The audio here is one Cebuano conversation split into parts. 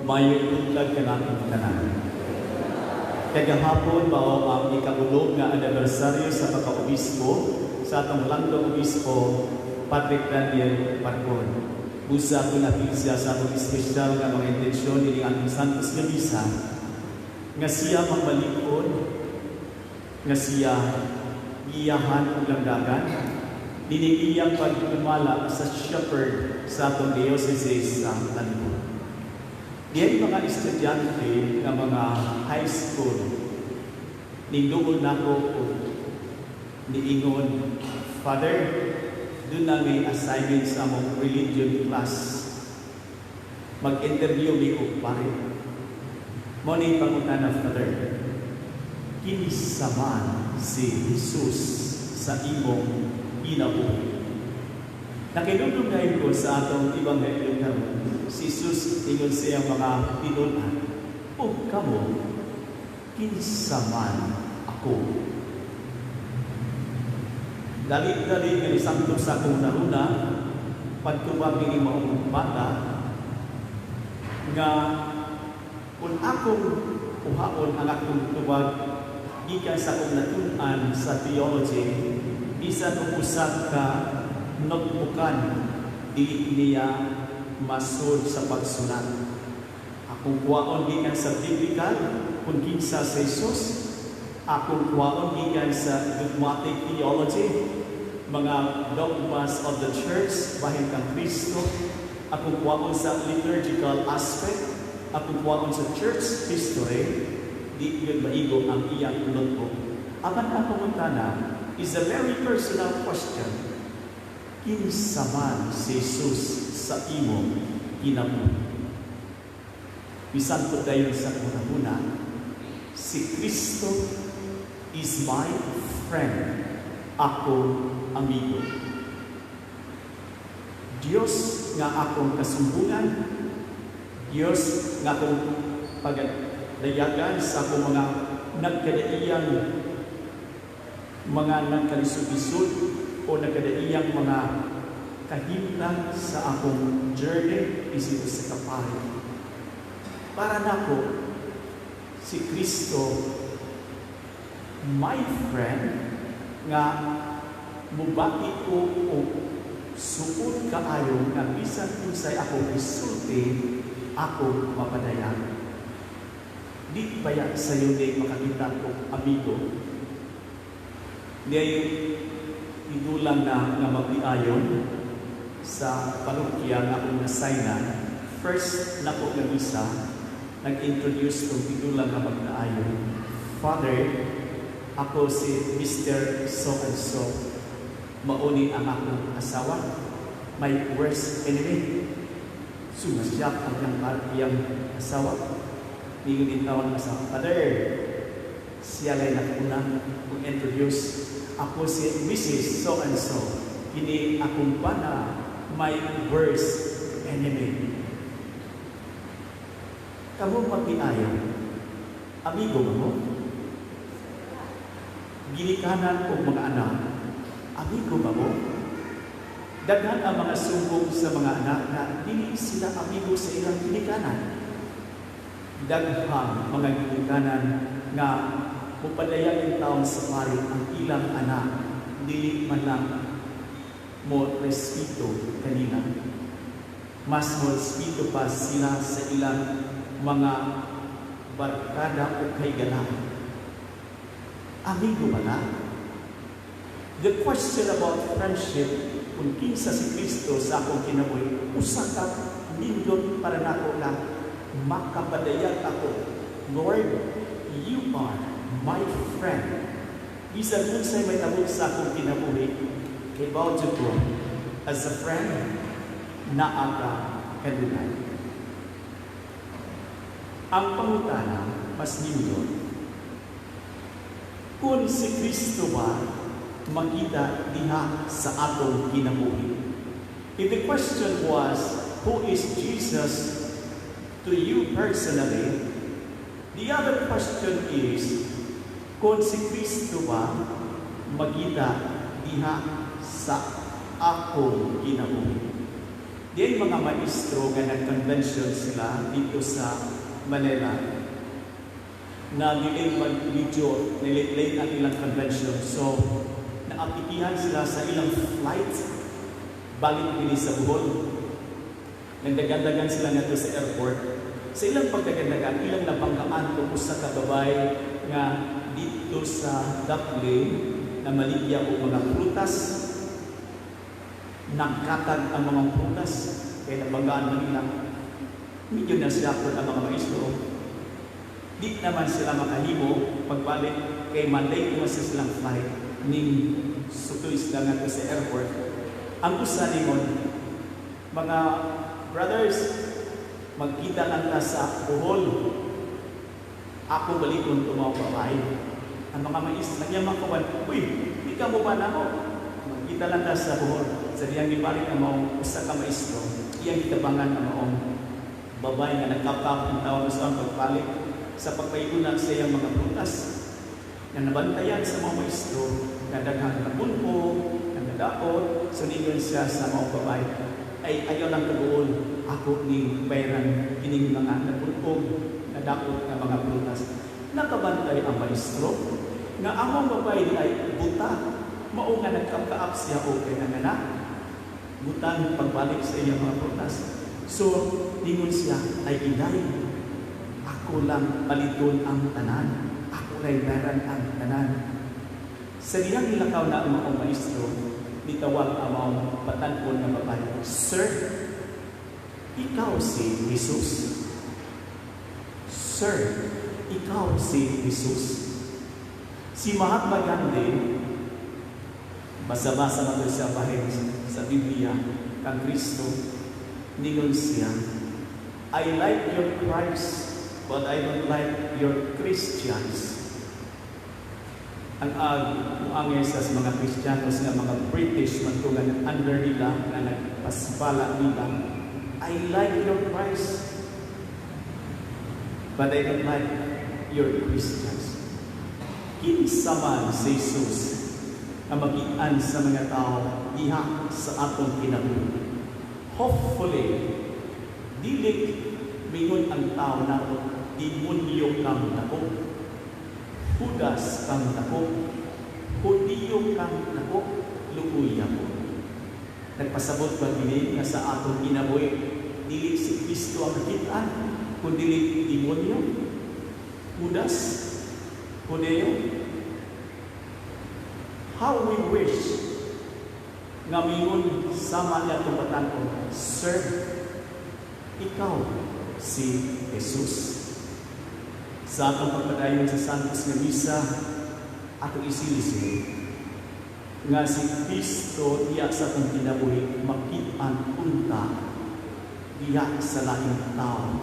Maayong buntag kanatong tanan. Kagahapon mao ang ikaunom nga anibersaryo sa pagkaobispo sa atong langdong obispo, Patrick Daniel Parcon. Busa kung apil siya sa atong espesyal nga mga intensyon ini atong Santos nga Misa, nga siya magbalikon, nga siya giyahan og langdagan nining iyang pagtumala sa shepherd sa atong diocese sa Talibo. Diyan mga estudyante nga mga high school, ningduol nako og niingon, "Father, duna may assignment sa among religion class. Mag-interview mi og pare." Mao ni pangutana, "Father, kinsa man si Jesus sa imong kinabuhi?" Nakinumdum dayon ko sa atong ebanghelyo karon, si Jesus ingon sa iyang mga tinun-an, "Ug kamo, kinsa man ako?" Dali-dali nga nisangtop sa akong hunahuna, pagtubag ni maong bata, nga kung akong kuhaon ang akong tubag gikan sa akong natun-an sa theology, bisan og usa ka notebookan dili niya masud sa pagsulat. Akong kuhaon gikan sa biblical kung kinsa si Jesus, akong kuhaon gikan sa dogmatic theology, mga dogmas of the church bahin kang Kristo, akong kuhaon sa liturgical aspect, akong kuhaon sa church history, di yun maigo ang iyang notebook. Apan ang pangutana is a very personal question. Kinsa man si Jesus sa imong kinabuhi? Bisan po dayon sa una, si Kristo is my friend, ako amigo. Diyos nga akong kasumbungan, Diyos nga akong pagdayagan sa akong mga nagkadaiyang mga nagkalisod-lisod o nagkadaiyang mga kahimtang sa akong journey isip sa kapari. Para nako, si Kristo, my friend, nga mubati ko o suot kaayo nga bisan unsay akong isulti, ako mapadayag. Di baya sayo ni makakita ko amigo? Di ay tigulang na nga magdiayon sa parokya nga akong nasayna. First nako nga misa, nag-introduce tong tigulang nga magdaayon. "Father, ako si Mr. So and so. Mao ni ang akong asawa, my worst enemy." Sumasyak ang iyang asawa. Ningon tawon ang asawa, "Father, siya lay nakunang kung introduce. Ako si Mrs. So and so. Kini akong bana, my worst enemy." Kamu magdiayon, amigo ba mo? Ginikanan o mga anak, amigo ba mo? Daghan ang mga sumbong sa mga anak na dili sila amigo sa ilang ginikanan. Daghang mga ginikanan nga mupadayag yung taon sa pari ang ilang anak, dili man lang mo respeto kanila. Mas mo respeto pa sila sa ilang mga barkada o kaigala. Amigo ba na? The question about friendship, kung kinsa si Kristo sa akong kinabuhi, usa ka nindot para nako na makapadayag ako, "Lord, you are my friend." Bisan unsay mahitabo sa akong kinabuhi, kibaw jud ko, as a friend, naa ka kanunay. Ang pangutana, mas nindot, kung si Kristo ba makita diha sa atong kinabuhi? If the question was, who is Jesus to you personally? The other question is, kung si Kristo ba makita diha sa akong kinabuhi? Di ay mga maestro nga nag-convention sila dito sa Manila na delay mag medyo late ang ilang convention. So, naapitihan sila sa ilang flight balik dinhi sa Bohol. Nagdagan-dagan sila ngadto sa airport. Sa ilang pagdagan-dagan, ilang nabanggaan kung usa ka babae nga dito sa Daple na maligya og mga prutas. Nagkatag ang mga prutas kay nabanggaan man nila. Medyo nasiyakot ang mga maestro. Di naman sila makahimo pagbalik kay malate naman sa silang flight ning sutoy sila ngadto sa airport. Ang usa ningon, "Mga brothers, magkita lang ta sa Bohol. Ako balikon tumaw babae." Ang mga maestro, nagyang makawan, "Uy, di ka mo ba nako? Magkita lang ta sa Bohol." Sa diyang gibalik ang maong usa ka maestro, iyang gitabangan ang maong babae nga nagkapkap ang tawag sa pagpalit sa pagpayunan sa iyang mga prutas. Nga nabantayan sa mga maestro nga daghang nabunko, nga nadaot, so ningon siya sa mga babae, "Ay, ayaw lang kaguol, ako ning bayaran kining mga napunog, nadaot nga mga prutas." Nakabantay ang maestro nga ang mga babae di ay buta, mao nga nagkapkaap siya o kay nanganak. Butang pagbalik sa iyang mga prutas. So, ningon siya, "Ay inay, ako lang paliton ang tanan. Ako lang bayaran ang tanan." Sa diyang nilakaw na ang mga maestro, nitawag ang mga batan-on nga babae, "Sir, ikaw si Jesus. Sir, ikaw si Jesus." Si Mahatma Gandhi, basa-basa man siya bahin sa Biblia, kang Kristo, ningon siya, "I like your Christ, but I don't like your Christians." Ang ag muangay sa mga Kristiyanos nga mga British man to nga under nila, nga nagpasbala nila, "I like your Christ, but I don't like your Christians." Kinsa man si Jesus nga makitaan sa mga tao diha sa atong kinabuhi. Hopefully, dili mingon ang tao nato, "Demonyo kang dako, Judas kang dako, Hudiyo kang dako," luoya ko. Nagpasabot ba gini nga sa atong kinabuhi, dili si Kristo ang nakitaan, kundi demonyo, Judas, Hudiyo? How we wish nga mingon sama niya itong batan-on, "Sir, ikaw si Jesus." Sa atong pagpadayon sa Santos nga Misa, atong isilisi nga si Kristo diya sa atong kinabuhi makit-an unta diya sa laing tao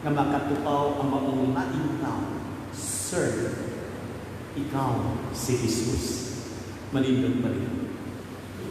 nga makatupaw ang maong laing tao, "Sir, ikaw si Jesus." Manindot pa rin.